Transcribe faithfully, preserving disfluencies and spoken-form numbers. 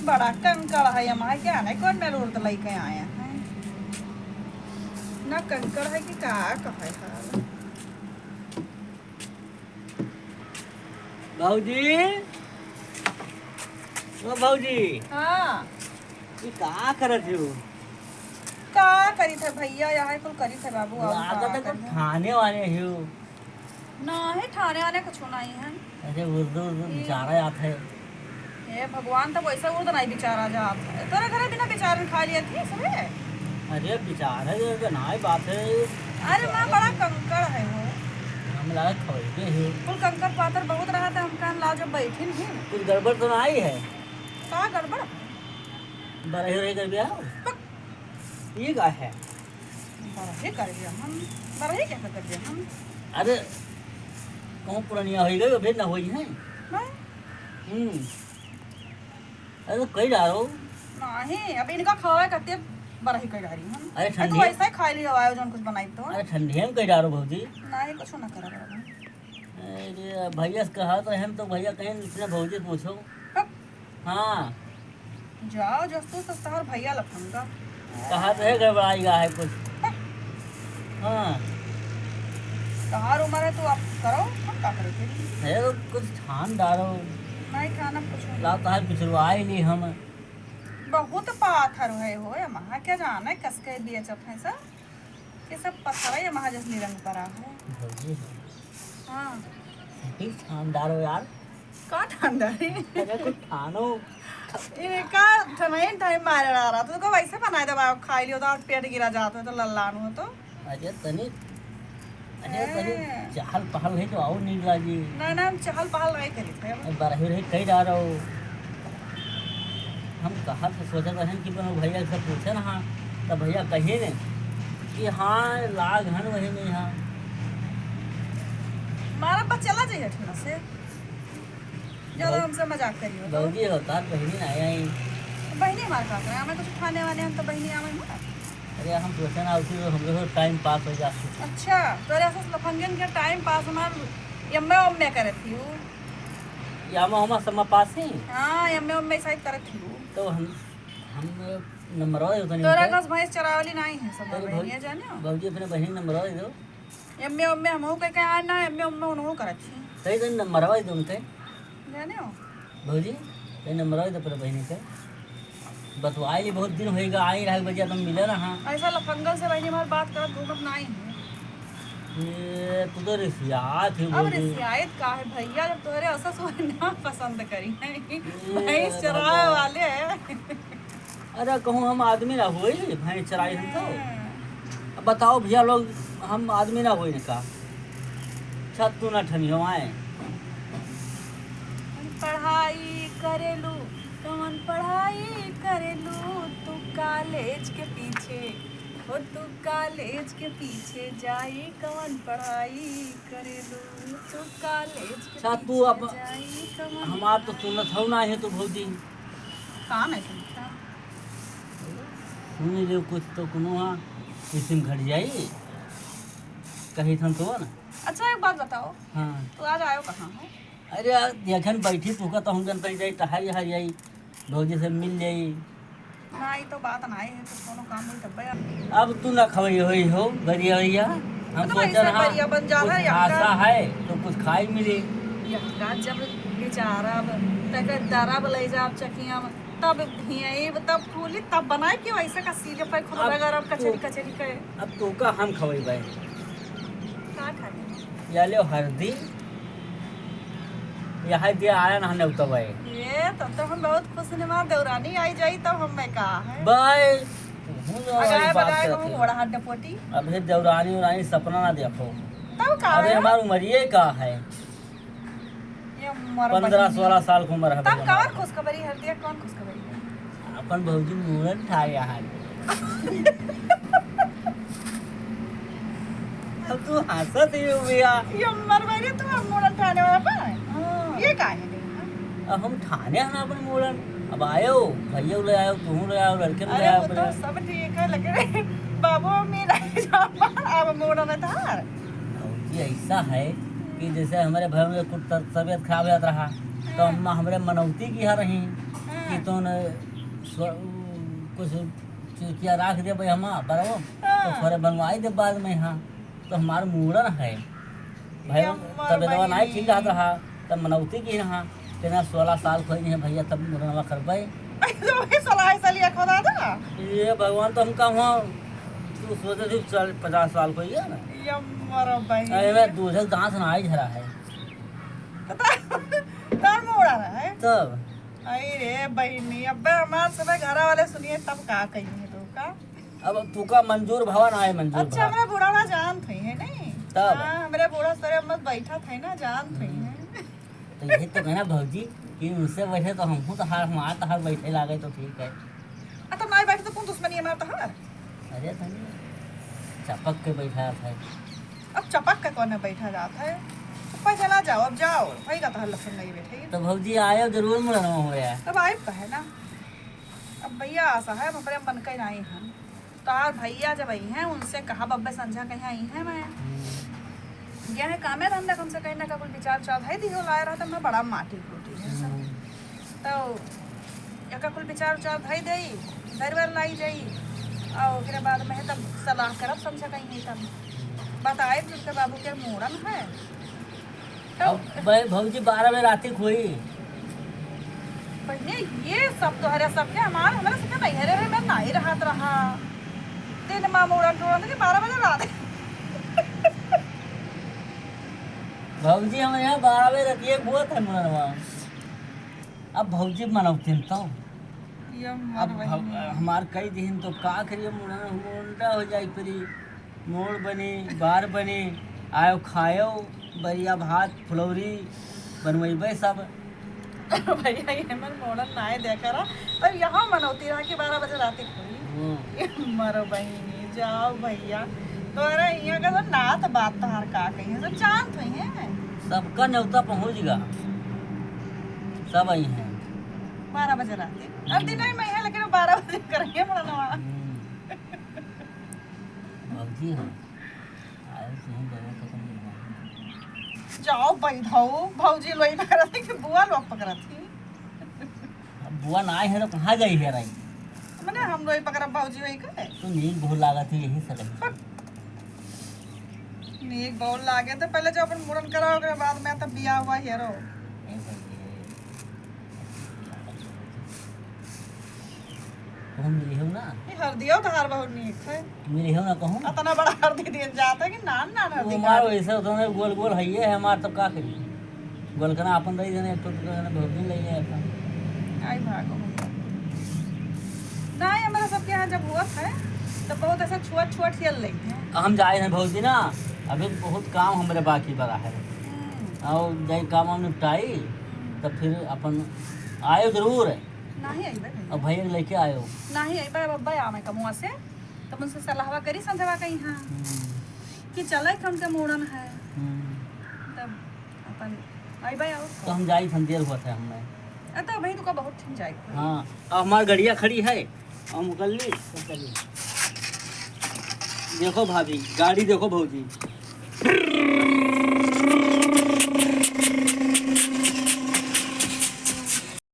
बड़ा कंकड़ है, हम है क्या नहीं कौन में रोड लइके आए हैं। ना कंकड़ है कि का कहे हाल। भौजी, ओ भौजी। हाँ। ई का करत हो? का करी थे भैया, यहाँ कुल करी थे बाबू, और लागत का है कुछ करी? ठाने वाने हो। नाही, ठाने वाने कुछ नहीं है। अरे उर्दू, उर्दू ई बेचारा आत है। हे भगवान, तब वैसे उर्दू नहीं बेचारा जात है। तोरे घरे बिना बेचारन खा लिया थी सबे। अरे बेचारा जो है, नाई बात है। अरे माँ, बड़ा कंकड़ है वो। हम लगा खवैबे है। कुल कंकड़ पाथर बहुत रहा था, हम कहन ला जब बैठिन ही। कुछ गड़बड़ तो नहीं है? का गड़बड़? बरही रही कर ब्याह? पक- ये का है? बरही कर गया हम, बरही क्या कर गया हम? अरे, कहूँ पुरनिया होई गई, अभी ना होई है। हाँ? हम्म। अरे, तो कई डारो। नहीं, अब इनका खावे खातिर बरही कई डारी हम। अरे, अरे, तू ठंडी। ऐसा ही खा लियो, आयो जौन कुछ बनाई तो। अरे, ठंडी में कई डारो भौजी। नहीं, कुछ ना करा बाबू। अरे, भैया से कहा तो हम तो भैया कहें, इसने भौजी से पूछो। हट। हाँ। जाओ, जस तू तो तोहर भैया लफंगा। कहा तो है, गड़बड़ाई गा है कुछ। हट। हाँ। तोहार उम्र है, तू आप करो, हम का करे फिर? है तो कुछ ठान डारो। नहीं ठानब कुछ नहीं। ला तोहार पिछुड़वाई ली हम। बहुत पाथर है हो, ये महा क्या जाने कस के बेचत है सब। ये सब पथर है, ये महा जस निरंग परा है। भौजी हो। हाँ। सही ठान डारो यार। का ठान डारे? अरे कुछ ठानो। इनका ठनइन टाइम मारे रहा रहा, तो को वैसे बनाए दबा खाई लियो तो आज पेट गिरा जात है तो लल्लान हो तो। अरे तनी, अरे तनी हैं। चहल पहल है तो और नीक लागी। ना, ना, हम चहल पहल नहीं करी थे। अरे बरही रही कई डारो। हम कहा तो सोचत रहन कि कोनो भैया से पूछे ना, हाँ, तो भैया कही ने कि हाँ, लाग हन वही में हाँ। मारा बस चला जाइए ठंडा से। ज्यादा भौ-, हमसे मजाक करियो तो। भौजी हो, तार बहिनी ना आई। बहिनी हमारे पास है, हमें कुछ खाने वाने हम तो बहिनी आवे ना। अरे, हम सोचे ना, उसी तो हम लोग टाइम पास हो जाते। अच्छा, तोरे ऐसे लफंगन के टाइम पास हमार एम ए ओम ए करत ही हूँ। या हम, हम समय पास ही? हाँ, एम ए ओम ए शायद करत ही हूँ। तो हम, हम नंबर वाले होते नहीं तोरा होते। कस भैंस चरावली नहीं है, सब अरे बहिनिया भौजी, जाने हो? भौजी अपने बहिनी नंबर वाले दो। एम ए ओम ए हमहू कह के आए ना, एम ए ओम ए उनहू करत छी। कही तो नंबरवा दे उनके। जाने हो? भौजी, ये नंबरवा दे अपने बहिनी के। बतवाई ली, बहुत दिन होइगा, आई रहा बजिया तुम मिले ना हाँ। ऐसा लफंगल से बहिनी हमार बात करत घूमत नाई है। ये तू तो रिसियात है अब भौजी। रिसियात का है भैया, जब तोरे ऐसा सोए ना पसंद करी है। ये भैंस चरावे भगवान। वाले है। अरे कहूँ हम आदमी ना होई, भैंस चराई हम तो। हाँ। अब बताओ भैया लोग, हम आदमी ना होई का? छत तू ना ठनियो आए। पढ़ाई करेलू, कौन पढ़ाई करेलू, तू कॉलेज के पीछे, ओ तू कॉलेज के पीछे जाई, कौन पढ़ाई करेलू, तू कॉलेज के अच्छा, तू पीछे अब जाई, कौन हमार तो सुनत हौ ना है तो भौजी। का नहीं सुनता? सुन ले कुछ तो कोनो हाँ, किसिम घट जाई। कही थन तो ना। अच्छा, एक बात बताओ। हाँ। तू आज आयो कहाँ हो? अरे यार, देखन बैठी तू का तो हम जनता जाई, टहल हर जाई, भौजी से मिल जाई। ना, ई तो बात ना है, तो कोनो काम होई तब यार। अब तू ना खवई होई हो, गरिया गरिया। हम तो सोचन ऐसे हाँ, गरिया बन जा कुछ रहा है, आशा है, तो कुछ खाई मिले। यहका जब बेचारा अब, तक दरब ले जाब चकिया में, तब भियेब, तब फूली, तब बनाए के वैसे का सीधे पे खुद अब रगड़, अब कचरी, तू, कचरी के। अब तू का हम खवई भाई। का खाई? या ले हरदी, यहाँ जे आया ना, हमने उतरवाए। ये तब तो हम बहुत खुश नमा देवरानी आई जाई, तब हम में का है? बाय, तू जो अगाए वाली बात बगाए करते कहूँ हो। बड़ा हड्ड पोटी। अबे देवरानी उरानी सपना ना देखो। तब का अबे है? हमार उमरिये का है? ये उमर पन्द्रह बहिनी। सोलह साल की उम्र है तब भैया कौन हमार। खुशखबरी हरदिया, कौन खुशखबरी है? अपन भौजी मूड़न ठाए यहाँ। अब तू हंसत ही हो भैया। ये उमर भरी तू अब मूड़न ठाने वाला बा? हाँ। ये काहे नहीं है? अब हम ठाने हैं ना अपन मूड़न। अब आयो, भैया ले आयो, तू ले आयो, लड़के ले अरे आयो वो तो अपने। सब ठीक है, लेकिन बाबू मम्मी नहीं जा पा, अब मूड़न है तार। भौजी ऐसा है कि जैसे हमारे घर में कुछ त-, तबीयत खराब हो जाता रहा, तो हाँ। अम्मा हमारे मनौती की यहाँ रही। हाँ। तो न स्व-, कुछ चुटिया राख देबे हमा बरवा, तो हाँ। थोड़े बनवाई दे बाद में। हाँ, तो हमार मूड़न है भाई, या मर तबियतवा नाहीं बहिनी। ठीक रहत रहा, तब मनौती की रहा, तेना सोलह साल खोई नहीं भैया, तब मूड़नवा करबे। तो वही सोलह साल या खोदा था। ये भगवान, तो हम कहाँ, तू सोचे थी चालीस पचास साल खोई है ना। या मर बहिनी। अरे मैं दूध दांत ना आई झरा है। तो तार मूड़ा रहा है। तब आई रे बहिनी, अब्बे हमार सबे घरा वाले सुनिए तब का कहिए तो का? अब तू का मंजूर भवा ना है, मंजूर अच्छा, भवा। हमरा बूढ़ा ना जानत है, है नहीं? तब? हाँ, हमरे बूढ़ा सरे मत बैठा थे ना, जानत है। हम्म। तो यही तो कहना भौजी कि उनसे बैठे तो हमहू तो हार, हमार तो हार बैठे लागे तो ठीक है। आ, तो नाई बैठे तो कौन दुश्मनी है हमार तो हार? अरे तनी चपक के बैठा था। अब चपक के कौन बैठा जात है? ऊपर चला जाओ, अब जाओ, भाई का तहर लक्षण नहीं बैठे। तो भौजी आयो जरूर मुड़नवा हो यार। तब आइब कहे ना, अब भैया आसा है, हम अपने मन के नहीं हम। तो यार भैया जब आई हैं, उनसे कहा बब्बे संझा कहीं आई हैं मैं। हम्म। गया है कामे धंधा, कम से कहीं ना का कुल विचार उचार है दियो लाए रहा, तो मैं बड़ा माटी फूटी है सब। हम्म। तो एका कुल विचार उचार धई देई, घर वर लाई जाई, और ओकरे बाद में तब सलाह करब, समझा कहीं नहीं तब बताए तुमके बाबू के मूड़न है। तो अब भाई भौजी बारह बजे राती खोई। पहले ये सब तोहरे सबके हमार, हमारे सबके नैहरे में मैं नहीं रहत रहा। दिन मा मूड़न टूड़न के बारह बजे रात। भौजी हमारे यहाँ बारह बजे राती एक हुआ था मूड़नवा। अब भौजी मनौतिन तो। ये मर अब भौ-, बहिनी। हमार कई दिन तो का करिए, मुंडा, मुंडा हो जाई परी, मोड़ बनी, बार बनी, आयो खायो, बरिया भात, फुलौरी बनवैबे सब। भैया, ये हमर मोड़न नाय देखा रहा, पर यहाँ मनौती रहा कि बारह बजे रात तक हुई। हम्म। ये मरो बहिनी, जाओ भैया, तोरे यहाँ का तो नात बात तहार का कही है, सब जानत हुई हैं। सबका न्योता पहुँच गा, सब आई हैं। बारह बजे रात। अब दिन में है, लेकिन वो बारह बजे करेंगे मुड़नवा। हम्म। भौजी हो, आयो तुम दोनों तो कम नहीं। जाओ बैठाओ, भौजी लोई पकड़त है कि बुआ लोग पकड़त है? अब बुआ ना आए हैं तो कहाँ जाई है राई? मने हम लोई पकड़ब भौजी वही करे। तो नीक बहुत लागत है यही से कही। पर नीक बहुत लागे तो पहले जो अपन मुड़न कराओ, ओकरे बाद में तब बियाह हुआ हेरो। ए भौजी। कहूँ मिली हो ना? ये हरदिया तहार बहुत नीक है। मिली हो ना कहूँ? अतना बड़ा हरदी दिन जाता है कि नान नान हरदी वो मारो काट। ऐसे तो गोल गोल है ये है, हमार तब का करी? गोलकना अपन रही देने, एक ठो टुकड़ा देने, बहुत दिन लगी है अपन। आई भागो। नहीं, हमारे सबके यहाँ जब हुआ है, तब बहुत ऐसा छुआ छुआ ठियल लेते हैं। हम जाए हैं भौजी ना, अभी बहुत काम हमरे बाकी बड़ा है। हम्म। और जाए काम वाम निपटाई, हम्म। तब फिर अपन आयो जरूर है। नाही अइबे भैया। अब भैया के लेके आयो। नाही अइबे, अब अब्बा आवे कमुआ से, तब उनसे सलाहवा करी संझवा कहीं, हाँ। हम्म। कि चले के उनके मूड़न है। हम्म। तब अपन अइबे और तो हम जाई थन, देर हुआ था हमें। अ, तो भाई, तू का बहुत ठिन जाई। हाँ, अब हमार गड़िया खड़ी है, हम कर ली, तो कर ली। देखो भाभी, गाड़ी देखो भौजी।